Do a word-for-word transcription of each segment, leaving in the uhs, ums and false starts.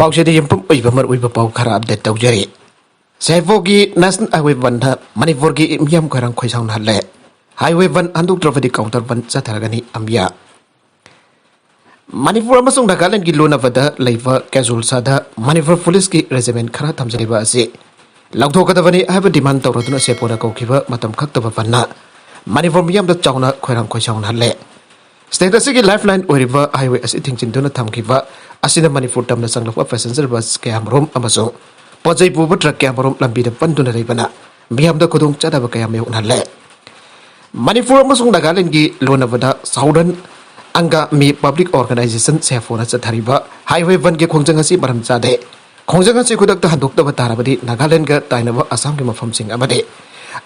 ꯄꯥꯎꯁꯤꯗ ꯌꯨꯝꯐꯝ ꯑꯣꯏꯕ ꯃꯔꯨꯑꯣꯏꯕ ꯄꯥꯎ ꯈꯔ ꯑꯞꯗꯦꯠ ꯇꯧꯖꯔꯤ꯫ ꯁꯦꯐꯣꯒꯤ ꯅꯦꯁꯅꯦꯜ ꯍꯥꯏꯋꯦ ꯕꯟꯗ ꯃꯅꯤꯄꯨꯔꯒꯤ ꯃꯤꯌꯥꯝ ꯈꯣꯏꯔꯥꯡ ꯈꯣꯏꯁꯥꯎꯅꯍꯜꯂꯦ꯫ ꯍꯥꯏꯋꯦ ꯕꯟ ꯍꯟꯗꯣꯛꯇ꯭ꯔꯕꯗꯤ ꯀꯥꯎꯟꯇꯔ ꯕꯟ ꯆꯠꯊꯔꯒꯅꯤ ꯑꯝꯕꯤꯌꯥ꯫ ꯃꯅꯤꯄꯨꯔ ꯑꯃꯁꯨꯡ ꯅꯥꯒꯥꯂꯦꯟꯒꯤ ꯂꯣꯟꯅꯕꯗ ꯂꯩꯕ ꯀꯦꯖꯨꯜꯁꯥꯗ ꯃꯅꯤꯄꯨꯔ ꯄꯨꯂꯤꯁꯀꯤ ꯔꯦꯖꯤꯃꯦꯟ ꯈꯔ ꯊꯝꯖꯔꯤꯕ ꯑꯁꯤ ꯂꯧꯊꯣꯛꯀꯗꯕꯅꯤ ꯍꯥꯏꯕ ꯗꯤꯃꯥꯟ ꯇꯧꯔꯗꯨꯅ ꯁꯦꯐꯣꯅ ꯀꯧꯈꯤꯕ ꯃꯇꯝ ꯈꯛꯇꯕ ꯕꯟꯅ ꯃꯅꯤꯄꯨꯔ ꯃꯤꯌꯥꯝꯗ ꯆꯥꯎꯅ ꯈꯣꯏꯔꯥꯡ ꯈꯣꯏꯁꯥꯎꯅꯍꯜꯂꯦ꯫ ꯁ꯭ꯇꯦꯠ ꯑꯁꯤꯒꯤ ꯂꯥꯏꯐ ꯂꯥꯏꯟ ꯑꯣꯏꯔꯤꯕ ꯍꯥꯏꯋꯦ ꯑꯁꯤ ꯊꯤꯡꯖꯤꯟꯗꯨꯅ ꯊꯝꯈꯤꯕ ꯑꯁꯤꯅ ꯃꯅꯤꯄꯨꯔ ꯇꯝꯅ ꯆꯪꯂꯛꯄ ꯄꯦꯁꯦꯟꯖꯔ ꯕꯁ ꯀꯌꯥꯃꯔꯨꯝ ꯑꯃꯁꯨꯡ ꯄꯣꯠ ꯆꯩ ꯄꯨꯕ ꯇ꯭ꯔꯛ ꯀꯌꯥꯃꯔꯨꯝ ꯂꯝꯕꯤꯗ ꯄꯟꯗꯨꯅ ꯂꯩꯕꯅ ꯃꯤꯌꯥꯝꯗ ꯈꯨꯗꯣꯡ ꯆꯥꯗꯕ ꯀꯌꯥ ꯃꯥꯌꯣꯛꯅꯍꯜꯂꯦ꯫ ꯃꯅꯤꯄꯨꯔ ꯑꯃꯁꯨꯡ ꯅꯥꯒꯥꯂꯦꯟꯒꯤ ꯂꯣꯟꯅꯕꯗ ꯁꯥꯎꯗꯔꯟ ꯑꯪꯒꯥꯃꯤ ꯄꯕ꯭ꯂꯤꯛ ꯑꯣꯔꯒꯅꯥꯏꯖꯦꯁꯟ ꯁꯦꯐꯣꯅ ꯆꯠꯊꯔꯤꯕ ꯍꯥꯏꯋꯦ ꯕꯟꯒꯤ ꯈꯣꯡꯖꯪ ꯑꯁꯤ ꯃꯔꯝ ꯆꯥꯗꯦ꯫ ꯈꯣꯡꯖꯪ ꯑꯁꯤ ꯈꯨꯗꯛꯇ ꯍꯟꯗꯣꯛꯇꯕ ꯇꯥꯔꯕꯗꯤ ꯅꯥꯒꯥꯂꯦꯟꯒ ꯇꯥꯏꯅꯕ ꯑꯁꯥꯝꯒꯤ ꯃꯐꯝꯁꯤꯡ ꯑꯃꯗꯤ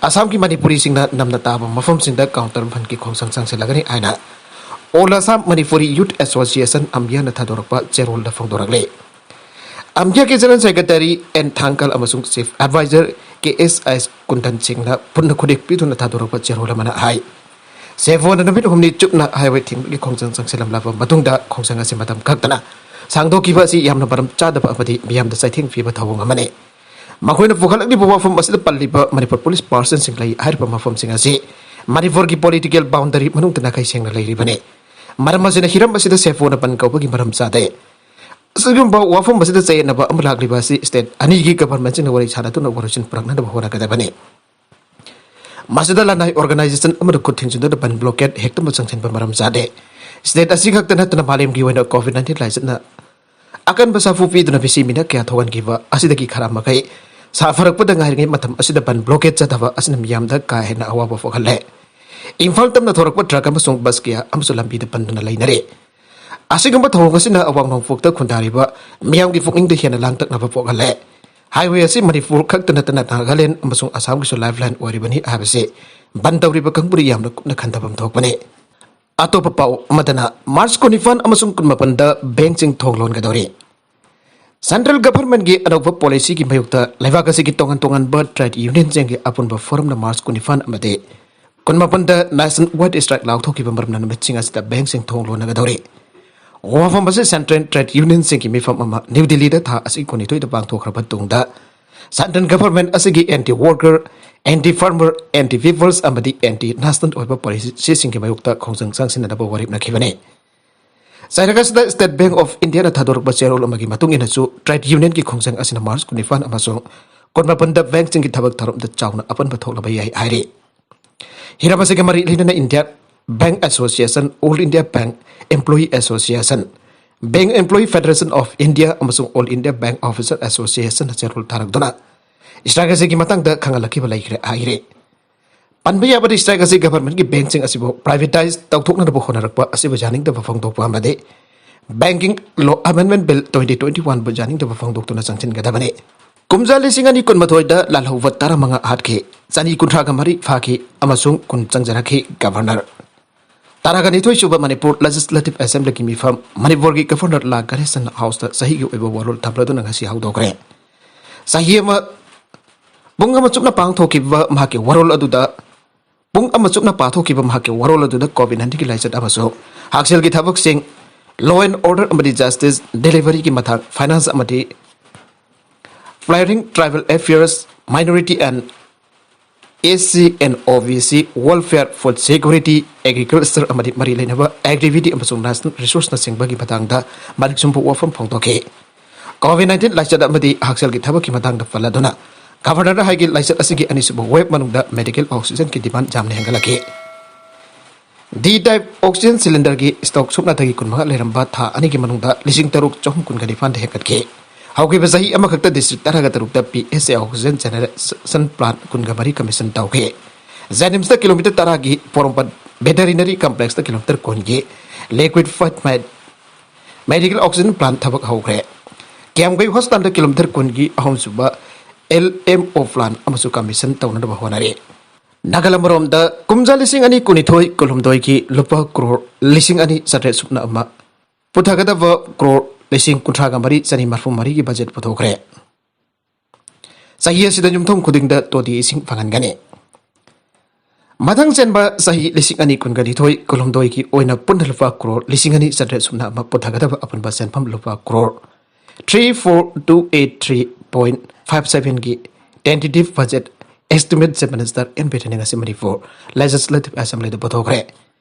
ꯑꯁꯥꯝꯒꯤ ꯃꯅꯤꯄꯨꯔꯤꯁꯤꯡꯅ ꯅꯝꯅ ꯇꯥꯕ ꯃꯐꯝꯁꯤꯡꯗ ꯀꯥꯎꯟꯇꯔ ꯕꯟꯒꯤ ꯈꯣꯡꯖꯪ ꯆꯪꯁꯤꯜꯂꯒꯅꯤ ꯍꯥꯏꯅ all Assam Manipuri youth association ꯑꯝꯕꯤꯌꯥꯅ ꯊꯥꯗꯣꯔꯛꯄ ꯆꯦꯔꯣꯜꯗ ꯐꯣꯡꯗꯣꯔꯛꯂꯤ꯫ ꯑꯝꯕꯤꯌꯥꯒꯤ ꯖꯦꯅꯔꯦꯜ ꯁꯦꯀ꯭ꯔꯦꯇꯔꯤ ꯑꯦꯟ ꯊꯥꯡꯀꯜ ꯑꯃꯁꯨꯡ ꯆꯤꯐ ꯑꯦꯗꯚꯥꯏꯖꯔ ꯀꯦ ꯑꯦꯁ ꯑꯥꯏ ꯀꯨꯟꯗꯟ ꯁꯤꯡꯅ ꯄꯨꯟꯅ ꯈꯨꯗꯦꯛ ꯄꯤꯗꯨꯅ ꯊꯥꯗꯣꯔꯛꯄ ꯆꯦꯔꯣꯜ ꯑꯃꯅ ꯍꯥꯏ, ꯁꯦꯐꯣꯅ ꯅꯨꯃꯤꯠ ꯍꯨꯝꯅꯤ ꯆꯨꯞꯅ ꯍꯥꯏꯋꯦ ꯊꯤꯡꯕꯒꯤ ꯈꯣꯡꯖꯪ ꯆꯪꯁꯤꯜꯂꯝꯂꯕ ꯃꯇꯨꯡꯗ ꯈꯣꯡꯖꯪ ꯑꯁꯤ ꯃꯇꯝ ꯈꯛꯇꯅ ꯁꯥꯡꯗꯣꯛꯈꯤꯕ ꯑꯁꯤ ꯌꯥꯝꯅ ꯃꯔꯝ ꯆꯥꯗꯕ ꯑꯃꯗꯤ ꯃꯤꯌꯥꯝꯗ ꯆꯩꯊꯦꯡ ꯄꯤꯕ ꯊꯧꯑꯣꯡ ꯑꯃꯅꯤ꯫ ꯃꯈꯣꯏꯅ ꯄꯨꯈꯠꯂꯛꯂꯤꯕ ꯋꯥꯐꯝ ꯑꯁꯤꯗ ꯄꯜꯂꯤꯕ ꯃꯅꯤꯄꯨꯔ ꯄꯨꯂꯤꯁ ꯄꯥꯔꯁꯟꯁꯤꯡ ꯂꯩ ꯍꯥꯏꯔꯤꯕ ꯃꯐꯝꯁꯤꯡ ꯑꯁꯤ ꯃꯅꯤꯄꯨꯔꯒꯤ ꯄꯣꯂꯤꯇꯤꯀꯦꯜ ꯕꯥꯎꯟꯗꯔꯤ ꯃꯅꯨꯡꯗ ꯅꯥꯈꯩ ꯁꯦꯡꯅ ꯂꯩꯔꯤꯕꯅꯤ꯫ ꯃꯔꯝ ꯑꯁꯤꯅ ꯍꯤꯔꯝ ꯑꯁꯤꯗ ꯁꯦꯐꯣꯅ ꯕꯟ ꯀꯧꯕꯒꯤ ꯃꯔꯝ ꯆꯥꯗꯦ꯫ ꯑꯁꯤꯒꯨꯝꯕ ꯋꯥꯐꯝ ꯑꯁꯤꯗ ꯆꯌꯦꯠꯅꯕ ꯑꯃ ꯂꯥꯛꯂꯤꯕ ꯑꯁꯤ ꯁ꯭ꯇꯦꯠ ꯑꯅꯤꯒꯤ ꯒꯚꯔꯟꯃꯦꯟꯠꯁꯤꯡꯅ ꯋꯥꯔꯤ ꯁꯥꯟꯅꯗꯨꯅ ꯋꯥꯔꯣꯏꯁꯤꯟ ꯄꯨꯔꯛꯅꯅꯕ ꯍꯣꯠꯅꯒꯗꯕꯅꯤ꯫ ꯃꯁꯤꯗ ꯂꯅꯥꯏ ꯑꯣꯔꯒꯅꯥꯏꯖꯦꯁꯟ ꯑꯃꯗ ꯈꯨꯠ ꯊꯤꯡꯖꯤꯟꯗꯨꯅ ꯕꯟ ꯕ꯭ꯂꯣꯀꯦꯠ ꯍꯦꯛꯇꯃꯛ ꯆꯪꯁꯤꯟꯕ ꯃꯔꯝ ꯆꯥꯗꯦ꯫ ꯁ꯭ꯇꯦꯠ ꯑꯁꯤ ꯈꯛꯇ ꯅꯠꯇꯅ ꯃꯥꯂꯦꯝꯒꯤ ꯑꯣꯏꯅ ꯀꯣꯚꯤꯗ ꯅꯥꯏꯟꯇꯤꯟ ꯂꯥꯏꯆꯠꯅ ꯑꯀꯟꯕ ꯁꯥꯐꯨ ꯄꯤꯗꯨꯅ ꯃꯤꯁꯤ ꯃꯤꯅ ꯀꯌꯥ ꯊꯣꯛꯍꯟꯈꯤꯕ ꯑꯁꯤꯗꯒꯤ ꯈꯔ ꯃꯈꯩ ꯁꯥꯐꯔꯛꯄꯗ ꯉꯥꯏꯔꯤꯉꯩ ꯃꯇꯝ ꯑꯁꯤꯗ ꯕꯟ ꯕ꯭ꯂꯣꯀꯦꯠ ꯆꯠꯊꯕ ꯑꯁꯤꯅ ꯃꯤꯌꯥꯝꯗ ꯀꯥ ꯍꯦꯟꯅ ꯑꯋꯥꯕ ꯄꯣꯛꯍꯜꯂꯦ꯫ ꯏꯝꯐꯥꯜ ꯇꯝꯅ ꯊꯣꯔꯛꯄ ꯇ꯭ꯔꯛ ꯑꯃꯁꯨꯡ ꯕꯁ ꯀꯌꯥ ꯑꯃꯁꯨ ꯂꯝꯕꯤꯗ ꯄꯟꯗꯨꯅ ꯂꯩꯅꯔꯦ꯫ ꯑꯁꯤꯒꯨꯝꯕ ꯊꯧꯑꯣꯡ ꯑꯁꯤꯅ ꯑꯋꯥꯡ ꯅꯣꯡꯄꯣꯛꯇ ꯈꯨꯟꯗꯥꯔꯤꯕ ꯃꯤꯌꯥꯝꯒꯤ ꯄꯨꯛꯅꯤꯡꯗ ꯍꯦꯟꯅ ꯂꯥꯡꯇꯛꯅꯕ ꯄꯣꯛꯍꯜꯂꯦ꯫ ꯍꯥꯏꯋꯦ ꯑꯁꯤ ꯃꯅꯤꯄꯨꯔ ꯈꯛꯇ ꯅꯠꯇꯅ ꯅꯥꯒꯥꯂꯦꯟ ꯑꯃꯁꯨꯡ ꯑꯁꯥꯝꯒꯤꯁꯨ ꯂꯥꯏꯐ ꯂꯥꯏꯟ ꯑꯣꯏꯔꯤꯕꯅꯤ ꯍꯥꯏꯕꯁꯤ ꯕꯟ ꯇꯧꯔꯤꯕ ꯀꯥꯡꯕꯨꯅ ꯌꯥꯝꯅ ꯀꯨꯞꯅ ꯈꯟꯊꯐꯝ ꯊꯣꯛꯄꯅꯤ꯫ ꯑꯇꯣꯞꯄ ꯄꯥꯎ ꯑꯃꯗꯅ ꯃꯥꯔꯆ ꯀꯨꯟꯅꯤꯄꯥꯟ ꯑꯃꯁꯨꯡ ꯀꯨꯟꯃꯥꯄꯟꯗ ꯕꯦꯡꯛꯁꯤꯡ ꯊꯣꯡ ꯂꯣꯟꯒꯗꯧꯔꯤ꯫ ꯁꯦꯟꯇ꯭ꯔꯦꯜ ꯒꯚꯔꯟꯃꯦꯟꯠꯀꯤ ꯑꯅꯧꯕ ꯄꯣꯂꯤꯁꯤꯒꯤ ꯃꯥꯌꯣꯛꯇ ꯂꯩꯕꯥꯛ ꯑꯁꯤꯒꯤ ꯇꯣꯉꯥꯟ ꯇꯣꯉꯥꯟꯕ ꯇ꯭ꯔꯦꯗ ꯌꯨꯅꯤꯌꯟꯁꯤꯡꯒꯤ ꯑꯄꯨꯟꯕ ꯐꯣꯔꯝꯅ ꯃꯥꯔꯆ ꯀꯨꯟꯅꯤꯄꯥꯟ ꯑꯃꯗꯤ ꯀꯨꯟꯃꯥꯄꯟꯗ ꯅꯦꯁꯟ ꯋꯥꯏꯗ ꯁ꯭ꯇ꯭ꯔꯥꯏꯛ ꯂꯥꯎꯊꯣꯛꯈꯤꯕ ꯃꯔꯝꯅ ꯅꯨꯃꯤꯠꯁꯤꯡ ꯑꯁꯤꯗ ꯕꯦꯡꯛꯁꯤꯡ ꯊꯣꯡ ꯂꯣꯟꯅꯒꯗꯧꯔꯤ꯫ ꯋꯥꯐꯝ ꯑꯁꯤ ꯁꯦꯟꯇ꯭ꯔꯦꯜ ꯇ꯭ꯔꯦꯗ ꯌꯨꯅꯤꯌꯟꯁꯤꯡꯒꯤ ꯃꯤꯐꯝ ꯑꯃ ꯅ꯭ꯌꯨ ꯗꯤꯜꯂꯤꯗ ꯊꯥ ꯑꯁꯤ ꯀꯨꯟꯅꯤꯊꯣꯏꯗ ꯄꯥꯡꯊꯣꯛꯈ꯭ꯔꯕ ꯇꯨꯡꯗ, ꯁꯦꯟꯇ꯭ꯔꯦꯜ ꯒꯚꯔꯟꯃꯦꯟꯠ ꯑꯁꯤꯒꯤ anti worker, anti farmer, anti peoples ꯑꯃꯗꯤ ꯑꯦꯟꯇꯤ ꯅꯦꯁꯅꯦꯜ ꯑꯣꯏꯕ ꯄꯣꯂꯤꯁꯤꯁꯤꯡꯒꯤ ꯃꯥꯌꯣꯛꯇ ꯈꯣꯡꯖꯪ ꯆꯪꯁꯤꯟꯅꯅꯕ ꯋꯥꯔꯦꯞꯅꯈꯤꯕꯅꯤ꯫ ꯆꯩꯔꯛ ꯑꯁꯤꯗ ꯁ꯭ꯇꯦꯠ ꯕꯦꯡꯛ ꯑꯣꯐ ꯏꯟꯗꯤꯌꯥꯅ ꯊꯥꯗꯣꯔꯛꯄ ꯆꯦꯔꯣꯜ ꯑꯃꯒꯤ ꯃꯇꯨꯡ ꯏꯟꯅꯁꯨ, ꯇ꯭ꯔꯦꯗ ꯌꯨꯅꯤꯌꯟꯒꯤ ꯈꯣꯡꯖꯪ ꯑꯁꯤꯅ ꯃꯥꯔꯆ ꯀꯨꯟꯅꯤꯄꯥꯟ ꯑꯃꯁꯨꯡ ꯀꯨꯟꯃꯥꯄꯟꯗ ꯕꯦꯡꯛꯁꯤꯡꯒꯤ ꯊꯕꯛ ꯊꯧꯔꯝꯗ ꯆꯥꯎꯅ ꯑꯄꯟꯕ ꯊꯣꯛꯂꯕ ꯌꯥꯏ ꯍꯥꯏꯔꯤ꯫ ꯍꯤꯔꯝ ꯑꯁꯤꯒ ꯃꯔꯤ ꯂꯩꯅꯅ India bank association, all India bank employee association, bank employee federation of India ꯑꯃꯁꯨꯡ ꯑꯣꯜ ꯏꯟꯗꯤꯌꯥ ꯕꯦꯡꯛ ꯑꯣꯐꯤꯁꯔ ꯑꯦꯁꯣꯁꯤꯌꯦꯁꯟꯅ ꯆꯦꯔꯣꯜ ꯊꯥꯔꯛꯇꯨꯅ ꯁ꯭ꯇ꯭ꯔꯥꯏꯛ ꯑꯁꯤꯒꯤ ꯃꯇꯥꯡꯗ ꯈꯪꯍꯜꯂꯛꯈꯤꯕ ꯂꯩꯈ꯭ꯔꯦ ꯍꯥꯏꯔꯤ꯫ ꯄꯟꯕ ꯌꯥꯕꯗꯤ, ꯁ꯭ꯇ꯭ꯔꯥꯏꯛ ꯑꯁꯤ ꯒꯚꯔꯟꯃꯦꯟꯠꯀꯤ ꯕꯦꯡꯛꯁꯤꯡ ꯑꯁꯤꯕꯨ ꯄ꯭ꯔꯥꯏꯚꯦꯇꯥꯏꯖ ꯇꯧꯊꯣꯛꯅꯅꯕ ꯍꯣꯠꯅꯔꯛꯄ ꯑꯁꯤꯕꯨ ꯌꯥꯅꯤꯡꯗꯕ ꯐꯣꯡꯗꯣꯛꯄ ꯑꯃꯗꯤ ꯕꯦꯡꯀꯤꯡ ꯂꯣ ꯑꯦꯃꯦꯟꯗꯃꯦꯟꯠ ꯕꯤꯜ ꯇ꯭ꯋꯦꯟꯇꯤ ꯇ꯭ꯋꯦꯟꯇꯤ ꯋꯥꯟꯕꯨ ꯌꯥꯅꯤꯡꯗꯕ ꯐꯣꯡꯗꯣꯛꯇꯨꯅ ꯆꯪꯁꯤꯟꯒꯗꯕꯅꯤ꯫ ꯀꯨꯝꯖꯥ ꯂꯤꯁꯤꯡ ꯑꯅꯤ ꯀꯨꯟꯃꯥꯊꯣꯏꯗ ꯂꯥꯜꯍꯧꯕ ꯇꯔꯥꯃꯉꯥ ꯍꯥꯠꯈꯤ, ꯆꯅꯤ ꯀꯨꯟꯊ꯭ꯔꯥꯒ ꯃꯔꯤ ꯐꯥꯈꯤ ꯑꯃꯁꯨꯡ ꯀꯨꯟ ꯆꯪꯖꯔꯛꯈꯤ꯫ ꯒꯚꯔꯅꯔ ꯇꯔꯥꯒ ꯅꯤꯊꯣꯏ ꯁꯨꯕ ꯃꯅꯤꯄꯨꯔ ꯂꯦꯖꯤꯁꯂꯦꯇꯤꯚ ꯑꯦꯁꯦꯝꯕ꯭ꯂꯤꯒꯤ ꯃꯤꯐꯝ ꯃꯅꯤꯄꯨꯔꯒꯤ ꯒꯚꯔꯅꯔ ꯂꯥ ꯒꯅꯦꯁꯟ ꯍꯥꯎꯁꯇ ꯆꯍꯤꯒꯤ ꯑꯣꯏꯕ ꯋꯥꯔꯣꯜ ꯊꯝꯂꯗꯨꯅ ꯉꯁꯤ ꯍꯧꯗꯣꯛꯈ꯭ꯔꯦ꯫ ꯆꯍꯤ ꯑꯃ ꯄꯨꯡ ꯑꯃ ꯆꯨꯞꯅ ꯄꯥꯡꯊꯣꯛꯈꯤꯕ ꯃꯍꯥꯛꯀꯤ ꯋꯥꯔꯣꯜ ꯑꯗꯨꯗ, ꯄꯨꯡ ꯑꯃ ꯆꯨꯞꯅ ꯄꯥꯊꯣꯛꯈꯤꯕ ꯃꯍꯥꯛꯀꯤ ꯋꯥꯔꯣꯜ ꯑꯗꯨꯗ ꯀꯣꯚꯤꯗ ꯅꯥꯏꯟꯇꯤꯟꯒꯤ ꯂꯥꯏꯆꯠ ꯑꯃꯁꯨꯡ ꯍꯛꯁꯦꯜꯒꯤ ꯊꯕꯛꯁꯤꯡ, law and order ꯑꯃꯗꯤ justice deliveryꯒꯤ ꯃꯇꯥꯡ, finance ꯑꯃꯗꯤ planning, tribal affairs, minority and S C and O B C, welfare, food security, agriculture ꯑꯃꯗꯤ ꯃꯔꯤ ꯂꯩꯅꯕ activity ꯑꯃꯁꯨꯡ national resourceꯅꯆꯤꯡꯕꯒꯤ ꯃꯇꯥꯡꯗ ꯃꯔꯤꯛ ꯆꯨꯝꯕ ꯋꯥꯐꯝ ꯐꯣꯡꯗꯣꯛꯈꯤ꯫ ꯀꯣꯚꯤꯗ ꯅꯥꯏꯟꯇꯤꯟ ꯂꯥꯏꯆꯠ ꯑꯃꯗꯤ ꯍꯛꯁꯦꯜꯒꯤ ꯊꯕꯛꯀꯤ ꯃꯇꯥꯡꯗ ꯄꯜꯂꯗꯨꯅ, ꯒꯚꯔꯅꯔ ꯍꯥꯏꯒꯤ ꯂꯥꯏꯆꯠ ꯑꯁꯤꯒꯤ ꯑꯅꯤꯁꯨꯕ ꯋꯦꯕ ꯃꯅꯨꯡꯗ ꯃꯦꯗꯤꯀꯦꯜ ꯑꯣꯛꯁꯤꯖꯟꯒꯤ ꯗꯤꯃꯥꯟ ꯌꯥꯝꯅ ꯍꯦꯟꯒꯠꯂꯛꯈꯤ꯫ ꯗꯤ ꯇꯥꯏꯞ ꯑꯣꯛꯁꯤꯖꯟ ꯁꯤꯂꯤꯟꯗꯔꯒꯤ ꯁ꯭ꯇꯣꯛ ꯁꯨꯞꯅꯇꯒꯤ ꯀꯨꯟꯃꯉꯥ ꯂꯩꯔꯝꯕ ꯊꯥ ꯑꯅꯤꯒꯤ ꯃꯅꯨꯡꯗ ꯂꯤꯁꯤꯡ ꯇꯔꯨꯛ ꯆꯍꯨꯝ ꯀꯨꯟꯒ ꯅꯤꯄꯥꯟꯗ ꯍꯦꯟꯒꯠꯈꯤ꯫ ꯍꯧꯈꯤꯕ ꯆꯍꯤ ꯑꯃꯈꯛꯇ ꯗꯤꯁꯇ꯭ꯔꯤꯛ ꯇꯔꯥꯒ ꯇꯔꯨꯛꯇ P S A oxygen generation plant ꯀꯨꯟꯒ ꯃꯔꯤ commission ꯇꯧꯈꯤ꯫ JNIMSꯇ ꯀꯤꯂꯣꯃꯤꯇꯔ ꯇꯔꯥꯒꯤ ꯄꯣꯔꯣꯝꯄꯥꯠ veterinary complexꯇ ꯀꯤꯂꯣꯃꯤꯇꯔ ꯀꯨꯟꯒꯤ liquefied medical oxygen plant ꯊꯕꯛ ꯍꯧꯈ꯭ꯔꯦ꯫ ꯀꯤꯌꯥꯝꯒꯩ ꯍꯣꯁꯄꯤꯇꯥꯜꯗ ꯀꯤꯂꯣꯃꯤꯇꯔ ꯀꯨꯟꯒꯤ ꯑꯍꯨꯝꯁꯨꯕ L M O plant ꯑꯃꯁꯨ commission ꯇꯧꯅꯅꯕ ꯍꯣꯠꯅꯔꯤ꯫ ꯅꯥꯒꯥꯂꯦꯟ ꯃꯔꯣꯝꯗ ꯀꯨꯝꯖꯥ ꯂꯤꯁꯤꯡ ꯑꯅꯤ ꯀꯨꯟꯅꯤꯊꯣꯏ ꯀꯨꯟꯍꯨꯝꯗꯣꯏꯒꯤ ꯂꯨꯄꯥ ꯀ꯭ꯔꯣꯔ ꯂꯤꯁꯤꯡ ꯑꯅꯤ ꯆꯥꯇ꯭ꯔꯦꯠ ꯁꯨꯞꯅ ꯑꯃ ꯄꯨꯊꯒꯗꯕ ꯀ꯭ꯔꯣꯔ ꯂꯤꯁꯤꯡ ꯀꯨꯟꯊ꯭ꯔꯥꯒ ꯃꯔꯤ ꯆꯅꯤ ꯃꯔꯐꯨ ꯃꯔꯤꯒꯤ ꯕꯖꯦꯠ ꯄꯨꯊꯣꯛꯈ꯭ꯔꯦ꯫ ꯆꯍꯤ ꯑꯁꯤꯗ ꯌꯨꯝꯊꯣꯡ ꯈꯨꯗꯤꯡꯗ ꯇꯣꯇꯤ ꯏꯁꯤꯡ ꯐꯪꯍꯟꯒꯅꯤ꯫ ꯃꯊꯪ ꯆꯦꯟꯕ ꯆꯍꯤ ꯂꯤꯁꯤꯡ ꯑꯅꯤ ꯀꯨꯟꯒ ꯅꯤꯊꯣꯏ ꯀꯨꯟꯍꯨꯝꯗꯣꯏꯒꯤ ꯑꯣꯏꯅ ꯄꯨꯟꯅ ꯂꯨꯄꯥ ꯀ꯭ꯔꯣꯔ ꯂꯤꯁꯤꯡ ꯑꯅꯤ ꯆꯥꯇ꯭ꯔꯦꯠ ꯁꯨꯞꯅ ꯑꯃ ꯄꯨꯊꯒꯗꯕ ꯑꯄꯨꯟꯕ ꯁꯦꯟꯐꯝ ꯂꯨꯄꯥ crore three four two eight three point five seven ꯒꯤ tentative budget estimate Chief Minister N Biren ꯉꯁꯤ ꯃꯅꯤꯄꯨꯔ Legislative Assembly ꯗ ꯄꯨꯊꯣꯛꯈ꯭ꯔꯦ꯫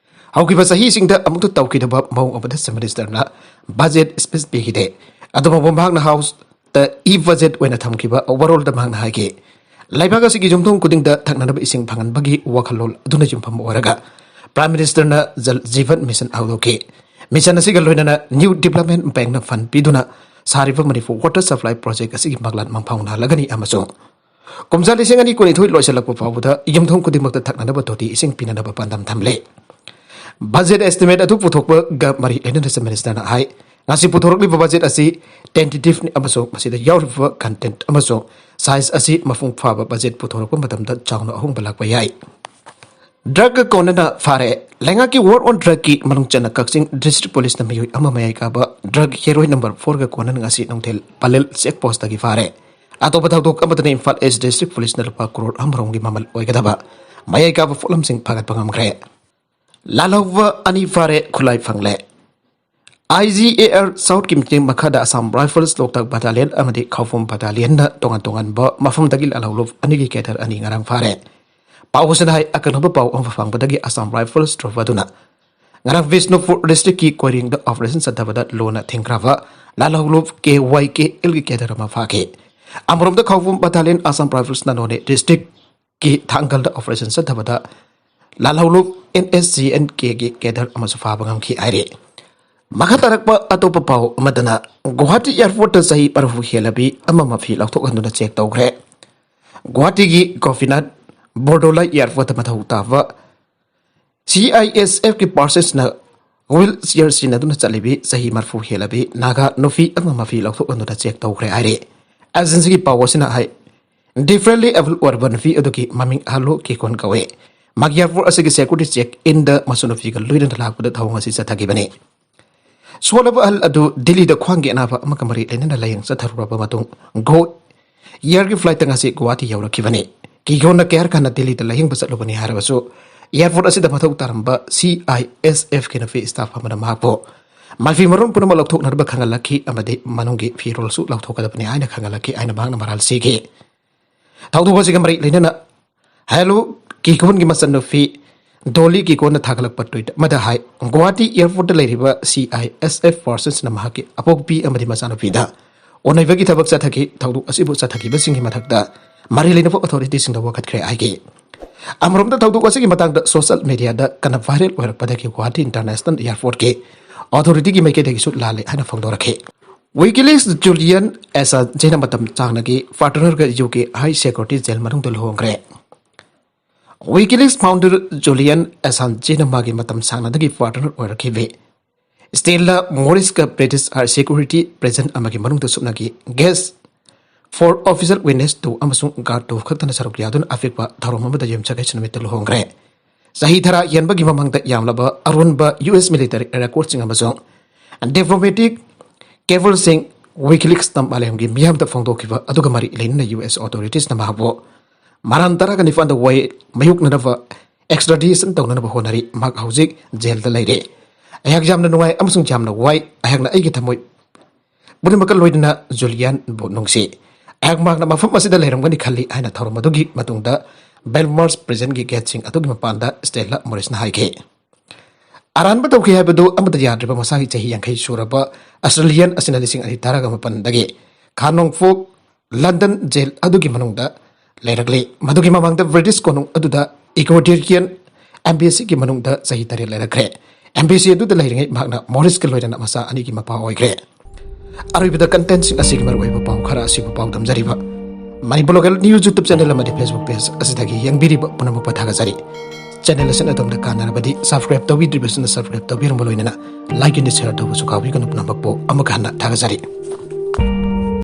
ꯍꯧꯈꯤꯕ ꯆꯍꯤꯁꯤꯡꯗ ꯑꯃꯨꯛꯇ ꯇꯧꯈꯤꯗꯕ ꯃꯑꯣꯡ ꯑꯃꯗ Chief Minister ꯅ budget speech ꯄꯤꯈꯤꯗꯦ꯫ ꯑꯗꯨꯕꯨ ꯃꯍꯥꯛꯅ House ꯇ e budget ꯑꯣꯏꯅ ꯊꯝꯈꯤꯕ ꯋꯥꯔꯣꯜꯗ ꯃꯍꯥꯛꯅ ꯍꯥꯏꯈꯤ, ꯂꯩꯕꯥꯛ ꯑꯁꯤꯒꯤ ꯌꯨꯝꯊꯣꯡ ꯈꯨꯗꯤꯡꯗ ꯊꯛꯅꯅꯕ ꯏꯁꯤꯡ ꯐꯪꯍꯟꯕꯒꯤ ꯋꯥꯈꯜꯂꯣꯟ ꯑꯗꯨꯅ ꯌꯨꯝꯐꯝ ꯑꯣꯏꯔꯒ Prime Minister ꯅ Jal Jeevan Mission ꯍꯧꯗꯣꯛꯈꯤ꯫ Mission ꯑꯁꯤꯒ ꯂꯣꯏꯅꯅ New Development Bank ꯅ fund ꯄꯤꯗꯨꯅ ꯁꯥꯔꯤꯕ ꯃꯅꯤꯄꯨꯔ water supply project ꯑꯁꯤꯒꯤ ꯃꯪꯂꯥꯟ ꯃꯪꯐꯥꯎꯅꯍꯜꯂꯒꯅꯤ ꯑꯃꯁꯨꯡ ꯀꯨꯝꯖꯥ ꯂꯤꯁꯤꯡ ꯑꯅꯤ ꯀꯨꯟꯅꯤꯊꯣꯏ ꯂꯣꯏꯁꯤꯜꯂꯛꯄ ꯐꯥꯎꯕꯗ ꯌꯨꯝꯊꯣꯡ ꯈꯨꯗꯤꯡꯃꯛꯇ ꯊꯛꯅꯅꯕ ꯇꯣꯇꯤ ꯏꯁꯤꯡ ꯄꯤꯅꯅꯕ ꯄꯥꯟꯗꯝ ꯊꯝꯂꯦ꯫ Budget estimate ꯑꯗꯨ ꯄꯨꯊꯣꯛꯄꯒ ꯃꯔꯤ ꯂꯩꯅꯅ Chief Minister ꯅ ꯍꯥꯏ, ꯉꯁꯤ ꯄꯨꯊꯣꯔꯛꯂꯤꯕ budget ꯑꯁꯤ tentative ꯅꯤ ꯑꯃꯁꯨꯡ ꯃꯁꯤꯗ ꯌꯥꯎꯔꯤꯕ content ꯑꯃꯁꯨꯡ size ꯑꯁꯤ ꯃꯄꯨꯡ ꯐꯥꯕ budget ꯄꯨꯊꯣꯔꯛꯄ ꯃꯇꯝꯗ ꯆꯥꯎꯅ ꯑꯍꯣꯡꯕ ꯂꯥꯛꯄ ꯌꯥꯏ꯫ Drug ꯀꯣꯟꯅꯅ ꯐꯥꯔꯦ꯫ ꯂꯩꯉꯥꯛꯀꯤ War on Drug ꯀꯤ ꯃꯅꯨꯡ ꯆꯟꯅ ꯀꯛꯆꯤꯡ District Police ꯅ ꯃꯤꯑꯣꯏ ꯑꯃ ꯃꯌꯥꯏ ꯀꯥꯕ drug heroin number four ꯒ ꯀꯣꯟꯅꯅ ꯉꯁꯤ ꯅꯨꯡꯊꯤꯜ ꯄꯂꯦꯜ check post ꯇꯒꯤ ꯐꯥꯔꯦ꯫ ꯑꯇꯣꯞꯄ ꯊꯧꯗꯣꯛ ꯑꯃꯗꯅ ꯏꯝꯐꯥꯜ East District Police ꯅ ꯂꯨꯄꯥ ꯀ꯭ꯔꯣꯔ ꯑꯃꯔꯣꯝꯒꯤ ꯃꯃꯜ ꯑꯣꯏꯒꯗꯕ ꯃꯌꯥꯏ ꯀꯥꯕ ꯄꯣꯠꯂꯝꯁꯤꯡ ꯐꯥꯒꯠꯄ ꯉꯝꯈ꯭ꯔꯦ꯫ ꯂꯥꯜꯍꯧꯕ ꯑꯅꯤ ꯐꯥꯔꯦ, ꯈꯨꯠꯂꯥꯏ ꯐꯪꯂꯦ꯫ I G A R South ꯀꯤ ꯃꯤꯠꯌꯦꯡ ꯃꯈꯥꯗ Assam Rifles ꯂꯣꯛꯇꯥꯛ Battalion ꯑꯃꯗꯤ ꯈꯧꯄꯨꯝ Battalion ꯅ ꯇꯣꯉꯥꯟ ꯇꯣꯉꯥꯟꯕ ꯃꯐꯝꯗꯒꯤ ꯂꯥꯜꯍꯧꯂꯨꯞ ꯑꯅꯤꯒꯤ cadre ꯑꯅꯤ ꯉꯔꯥꯡ ꯐꯥꯔꯦ꯫ ꯄꯥꯎ ꯑꯁꯤꯅ ꯍꯥꯏ, ꯑꯀꯛꯅꯕ ꯄꯥꯎ ꯑꯃ ꯐꯪꯕꯗꯒꯤ Assam Rifles troop ꯑꯗꯨꯅ ꯉꯔꯥꯡ ꯕꯤꯁꯅꯨꯄꯨꯔ district ꯀꯤ ꯀꯣꯏꯔꯦꯡꯗ operation ꯆꯠꯊꯕꯗ ꯂꯣꯟꯅ ꯊꯤꯡꯈ꯭ꯔꯕ ꯂꯥꯜꯍꯧꯂꯨꯞ K Y K L ꯒꯤ cadre ꯑꯃ ꯐꯥꯈꯤ꯫ ꯑꯃꯔꯣꯝꯗ ꯈꯧꯄꯨꯝ Battalion Assam Rifles ꯅ ꯅꯣꯅꯦ district ꯀꯤ ꯊꯥꯡꯒꯜꯗ operation ꯆꯠꯊꯕꯗ ꯂꯥꯜꯍꯧꯂꯨꯞ N S C N K ꯒꯤ cadre ꯑꯃꯁꯨ ꯐꯥꯕ ꯉꯝꯈꯤ ꯍꯥꯏꯔꯤ꯫ ꯃꯈꯥ ꯇꯥꯔꯛꯄ ꯑꯇꯣꯞꯄ ꯄꯥꯎ ꯑꯃꯗꯅ ꯒꯨꯋꯥꯍꯥꯇꯤ airport ꯇ ꯆꯍꯤ ꯃꯔꯤꯐꯨ ꯍꯦꯜꯂꯕꯤ ꯑꯃ ꯃꯐꯤ ꯂꯧꯊꯣꯛꯍꯟꯗꯨꯅ check ꯇꯧꯈ꯭ꯔꯦ꯫ ꯒꯨꯋꯥꯍꯥꯇꯤꯒꯤ ꯒꯣꯄꯤꯅꯥꯊ ꯕꯣꯔꯗꯣꯂꯥꯏ airport ꯇ ꯃꯊꯧ ꯇꯥꯕ C I S F ꯀꯤ personnel ꯅ wheelchair ꯁꯤꯖꯤꯟꯅꯗꯨꯅ ꯆꯠꯂꯤꯕꯤ ꯆꯍꯤ ꯃꯔꯤꯐꯨ ꯍꯦꯜꯂꯕꯤ ꯅꯥꯒꯥ ꯅꯨꯄꯤ ꯑꯃ ꯃꯐꯤ ꯂꯧꯊꯣꯛꯍꯟꯗꯨꯅ check ꯇꯧꯈ꯭ꯔꯦ ꯍꯥꯏꯔꯤ꯫ Agency ꯒꯤ ꯄꯥꯎ ꯑꯁꯤꯅ ꯍꯥꯏ, differently abled ꯑꯣꯏꯔꯕ ꯅꯨꯄꯤ ꯑꯗꯨꯒꯤ ꯃꯃꯤꯡ ꯑꯍꯜꯂꯨ ꯀꯦꯀꯣꯟ ꯀꯧꯏ꯫ ꯃꯥꯒꯤ airport ꯑꯁꯤꯒꯤ security check in ꯗ ꯃꯁꯨ ꯅꯨꯄꯤꯒ ꯂꯣꯏꯅꯅ ꯂꯥꯛꯄꯗ ꯊꯧꯑꯣꯡ ꯑꯁꯤ ꯆꯠꯊꯈꯤꯕꯅꯤ꯫ ꯁꯣꯜꯂꯕ ꯑꯍꯜ ꯑꯗꯨ ꯗꯤꯜꯂꯤꯗ ꯈ꯭ꯋꯥꯡꯒꯤ ꯑꯅꯥꯕ ꯑꯃꯒ ꯃꯔꯤ ꯂꯩꯅꯅ ꯂꯥꯌꯦꯡ ꯆꯠꯊꯔꯨꯔꯕ ꯃꯇꯨꯡ Go Air ꯒꯤ flight ꯇ ꯉꯁꯤ ꯒꯨꯋꯥꯍꯥꯇꯤ ꯌꯧꯔꯛꯈꯤꯕꯅꯤ꯫ ꯀꯤꯒꯣꯟꯅ ꯀꯦꯌꯔ ꯈꯟꯅ ꯗꯤꯜꯂꯤꯗ ꯂꯥꯌꯦꯡꯕ ꯆꯠꯂꯨꯕꯅꯤ ꯍꯥꯏꯔꯕꯁꯨ, ꯑꯦꯌꯔꯄꯣꯔꯠ ꯑꯁꯤꯗ ꯃꯊꯧ ꯇꯥꯔꯝꯕ ꯁꯤ ꯑꯥꯏ ꯑꯦꯁ ꯑꯦꯐꯀꯤ ꯅꯨꯄꯤ ꯁ꯭ꯇꯥꯐ ꯑꯃꯅ ꯃꯍꯥꯛꯄꯨ ꯃꯥꯏꯐꯤ ꯃꯔꯣꯟ ꯄꯨꯝꯅꯃꯛ ꯂꯧꯊꯣꯛꯅꯅꯕ ꯈꯪꯍꯜꯂꯛꯈꯤ ꯑꯃꯗꯤ ꯃꯅꯨꯡꯒꯤ ꯐꯤꯔꯣꯜꯁꯨ ꯂꯧꯊꯣꯛꯀꯗꯕꯅꯤ ꯍꯥꯏꯅ ꯈꯪꯍꯜꯂꯛꯈꯤ ꯍꯥꯏꯅ ꯃꯍꯥꯛꯅ ꯃꯔꯥꯜ ꯁꯤꯈꯤ꯫ ꯊꯧꯗꯣꯛ ꯑꯁꯤꯒ ꯃꯔꯤ ꯂꯩꯅꯅ ꯍꯦꯂꯨ ꯀꯤꯒꯣꯟꯒꯤ ꯃꯆꯟꯅꯨꯄꯤ ꯗꯣꯂꯤ ꯀꯤꯒꯣꯟꯅ ꯊꯥꯒꯠꯂꯛꯄ ꯇ꯭ꯋꯤꯠ ꯑꯃꯗ ꯍꯥꯏ, ꯒꯨꯋꯥꯍꯥꯇꯤ ꯑꯦꯌꯔꯄꯣꯔꯠꯇ ꯂꯩꯔꯤꯕ ꯁꯤ ꯑꯥꯏ ꯑꯦꯁ ꯑꯦꯐ ꯐꯣꯔꯁꯦꯁꯅ ꯃꯍꯥꯛꯀꯤ ꯑꯄꯣꯛꯄꯤ ꯑꯃꯗꯤ ꯃꯆꯥꯅꯨꯄꯤꯗ ꯑꯣꯟꯅꯩꯕꯒꯤ ꯊꯕꯛ ꯆꯠꯊꯈꯤ꯫ ꯊꯧꯗꯣꯛ ꯑꯁꯤꯕꯨ ꯆꯠꯊꯈꯤꯕꯁꯤꯡꯒꯤ ꯃꯊꯛꯇ ꯃꯔꯤ ꯂꯩꯅꯕ ꯑꯣꯊꯣꯔꯤꯇꯤꯁꯤꯡꯗ ꯋꯥꯀꯠꯈ꯭ꯔꯦ ꯍꯥꯏꯈꯤ꯫ ꯑꯃꯔꯣꯝꯗ ꯊꯧꯗꯣꯛ ꯑꯁꯤꯒꯤ ꯃꯇꯥꯡꯗ ꯁꯣꯁꯤꯌꯦꯜ ꯃꯤꯗꯤꯌꯥꯗ ꯀꯟꯅ ꯚꯥꯏꯔꯦꯜ ꯑꯣꯏꯔꯛꯄꯗꯒꯤ ꯒꯨꯋꯥꯍꯥꯇꯤ ꯏꯟꯇꯔꯅꯦꯁꯅꯦꯜ ꯑꯦꯌꯔꯄꯣꯔꯠꯀꯤ ꯑꯣꯊꯣꯔꯤꯇꯤꯒꯤ ꯃꯥꯏꯀꯩꯗꯒꯤꯁꯨ ꯂꯥꯜꯂꯦ ꯍꯥꯏꯅ ꯐꯣꯡꯗꯣꯔꯛꯈꯤ꯫ ꯋꯤꯀꯤꯂꯤꯛꯁ ꯖꯨꯂꯤꯌꯟ ꯑꯦꯁꯥꯟꯖꯦꯅ ꯃꯇꯝ ꯁꯥꯡꯅꯒꯤ ꯄꯥꯔꯠꯅꯔꯒ U K high security jail ꯃꯅꯨꯡꯗ ꯂꯨꯍꯣꯡꯈ꯭ꯔꯦ꯫ ꯋꯤꯀꯤꯂꯤꯛꯁ ꯐꯥꯎꯟꯗꯔ ꯖꯨꯂꯤꯌꯟ ꯑꯦꯁꯥꯟꯖꯦꯅ ꯃꯥꯒꯤ ꯃꯇꯝ ꯁꯥꯡꯅꯗꯒꯤ ꯄꯥꯔꯠꯅꯔ ꯑꯣꯏꯔꯛꯈꯤꯕ ꯁ꯭ꯇꯦꯂꯥ ꯃꯣꯔꯤꯁꯀ ꯕ꯭ꯔꯤꯇꯤꯁ ꯍꯥꯏ ꯁꯦꯀ꯭ꯌꯨꯔꯤꯇꯤ ꯄ꯭ꯔꯤꯖꯟ ꯑꯃꯒꯤ ꯃꯅꯨꯡꯗ ꯁꯨꯞꯅꯒꯤ guest four officer witness two ꯑꯃꯁꯨꯡ ꯒꯥꯔꯗ ꯇꯨ ꯈꯛꯇꯅ ꯁꯔꯨꯛ ꯌꯥꯗꯨꯅ ꯑꯄꯤꯛꯄ ꯊꯧꯔꯝ ꯑꯃꯗ ꯌꯨꯝꯁꯀꯩꯁ ꯅꯨꯃꯤꯠꯇ ꯂꯨꯍꯣꯡꯈ꯭ꯔꯦ꯫ ꯆꯍꯤ ꯇꯔꯥ ꯍꯦꯟꯕꯒꯤ ꯃꯃꯥꯡꯗ ꯌꯥꯝꯂꯕ ꯑꯔꯣꯟꯕ ꯌꯨ ꯑꯦꯁ ꯃꯤꯂꯤꯇꯔꯤ ꯔꯦꯀꯣꯔꯗꯁꯤꯡ ꯑꯃꯁꯨꯡ ꯗꯤꯄ꯭ꯂꯣꯃꯦꯇꯤꯛ ꯀꯦꯕꯜꯁꯤꯡ ꯋꯤꯀꯤꯂꯤꯛꯁꯇ ꯃꯥꯂꯦꯝꯒꯤ ꯃꯤꯌꯥꯝꯗ ꯐꯣꯡꯗꯣꯛꯈꯤꯕ ꯑꯗꯨꯒ ꯃꯔꯤ ꯂꯩꯅꯅ ꯌꯨ ꯑꯦꯁ ꯑꯣꯊꯣꯔꯤꯇꯤꯁꯅ ꯃꯍꯥꯛꯄꯨ ꯃꯔꯥꯟ ꯇꯔꯥꯒ ꯅꯤꯄꯥꯟꯗ ꯋꯥꯌꯦꯜ ꯃꯥꯌꯣꯛꯅꯅꯕ ꯑꯦꯛꯁꯇ꯭ꯔꯥꯗꯤꯁꯟ ꯇꯧꯅꯅꯕ ꯍꯣꯠꯅꯔꯤ꯫ ꯃꯍꯥꯛ ꯍꯧꯖꯤꯛ ꯖꯦꯜꯗ ꯂꯩꯔꯦ꯫ ꯑꯩꯍꯥꯛ ꯌꯥꯝꯅ ꯅꯨꯡꯉꯥꯏ ꯑꯃꯁꯨꯡ ꯌꯥꯝꯅ ꯋꯥꯏ꯫ ꯑꯩꯍꯥꯛꯅ ꯑꯩꯒꯤ ꯊꯃꯣꯏ ꯄꯨꯝꯅꯃꯛꯀ ꯂꯣꯏꯅꯅ ꯖꯨꯂꯤꯌꯥꯟꯕꯨ ꯅꯨꯡꯁꯤ꯫ ꯑꯩꯍꯥꯛ ꯃꯍꯥꯛꯅ ꯃꯐꯝ ꯑꯁꯤꯗ ꯂꯩꯔꯝꯒꯅꯤ ꯈꯜꯂꯤ ꯍꯥꯏꯅ ꯊꯧꯔꯝ ꯑꯗꯨꯒꯤ ꯃꯇꯨꯡꯗ ꯕꯦꯜꯃꯥꯔꯁ ꯄ꯭ꯔꯤꯖꯟꯒꯤ ꯒꯦꯠꯁꯤꯡ ꯑꯗꯨꯒꯤ ꯃꯄꯥꯟꯗ ꯁ꯭ꯇꯦꯂꯥ ꯃꯣꯔꯤꯁꯅ ꯍꯥꯏꯈꯤ꯫ ꯑꯔꯥꯟꯕ ꯇꯧꯈꯤ ꯍꯥꯏꯕꯗꯨ ꯑꯃꯠꯇ ꯌꯥꯗ꯭ꯔꯤꯕ ꯃꯁꯥꯒꯤ ꯆꯍꯤ ꯌꯥꯡꯈꯩ ꯁꯨꯔꯕ ꯑꯁꯇ꯭ꯔꯦꯂꯤꯌꯟ ꯑꯁꯤꯅ ꯂꯤꯁꯤꯡ ꯑꯅꯤ ꯇꯔꯥꯒ ꯃꯥꯄꯟꯗꯒꯤ ꯈꯥ ꯅꯣꯡꯄꯣꯛ ꯂꯟꯗꯟ ꯖꯦꯜ ꯑꯗꯨꯒꯤ ꯃꯅꯨꯡꯗ ꯂꯩꯔꯛꯂꯤ꯫ ꯃꯗꯨꯒꯤ ꯃꯃꯥꯡꯗ ꯕ꯭ꯔꯤꯇꯤꯁ ꯀꯣꯅꯨꯡ ꯑꯗꯨꯗ ꯏꯀ꯭ꯋꯦꯇꯣꯔꯤꯌꯟ ꯑꯦꯝꯕꯦꯁꯤꯒꯤ ꯃꯅꯨꯡꯗ ꯆꯍꯤ ꯇꯔꯦꯠ ꯂꯩꯔꯛꯈ꯭ꯔꯦ꯫ ꯑꯦꯝꯕꯦꯁꯤ ꯑꯗꯨꯗ ꯂꯩꯔꯤꯉꯩ ꯃꯍꯥꯛꯅ ꯃꯣꯔꯤꯁꯀ ꯂꯣꯏꯅꯅ ꯃꯆꯥ ꯑꯅꯤꯒꯤ ꯃꯄꯥ ꯑꯣꯏꯈ꯭ꯔꯦ꯫ ꯑꯔꯣꯏꯕꯗ ꯀꯟꯇꯦꯟꯁꯤꯡ ꯑꯁꯤꯒꯤ ꯃꯔꯨꯑꯣꯏꯕ ꯄꯥꯎ ꯈꯔ ꯑꯁꯤꯕꯨ ꯄꯥꯎꯗꯝꯖꯔꯤꯕ Manipur local news YouTube channel ꯑꯃꯗꯤ ꯐꯦꯁꯕꯨꯛ ꯄꯦꯖ ꯑꯁꯤꯗꯒꯤ ꯌꯦꯡꯕꯤꯔꯤꯕ ꯄꯨꯝꯅꯃꯛꯄꯨ ꯊꯥꯒꯠꯆꯔꯤ꯫ ꯆꯦꯅꯦꯜ ꯑꯁꯤꯅ ꯑꯗꯣꯝꯅ ꯀꯥꯟꯅꯔꯕꯗꯤ ꯁꯕꯁꯀ꯭ꯔꯥꯏꯕ ꯇꯧꯕꯤꯗ꯭ꯔꯤꯕꯁꯤꯡꯅ ꯁꯕꯁꯀ꯭ꯔꯥꯏꯕ ꯇꯧꯕꯤꯔꯝꯕ ꯂꯣꯏꯅꯅ ꯂꯥꯏꯛ ꯑꯦꯟ ꯁꯤꯌꯔ ꯇꯧꯕꯁꯨ ꯀꯥꯎꯕꯤꯒꯅꯨ꯫ ꯄꯨꯝꯅꯃꯛꯄꯨ ꯑꯃꯨꯛ ꯍꯟꯅ ꯊꯥꯒꯠꯆꯔꯤ꯫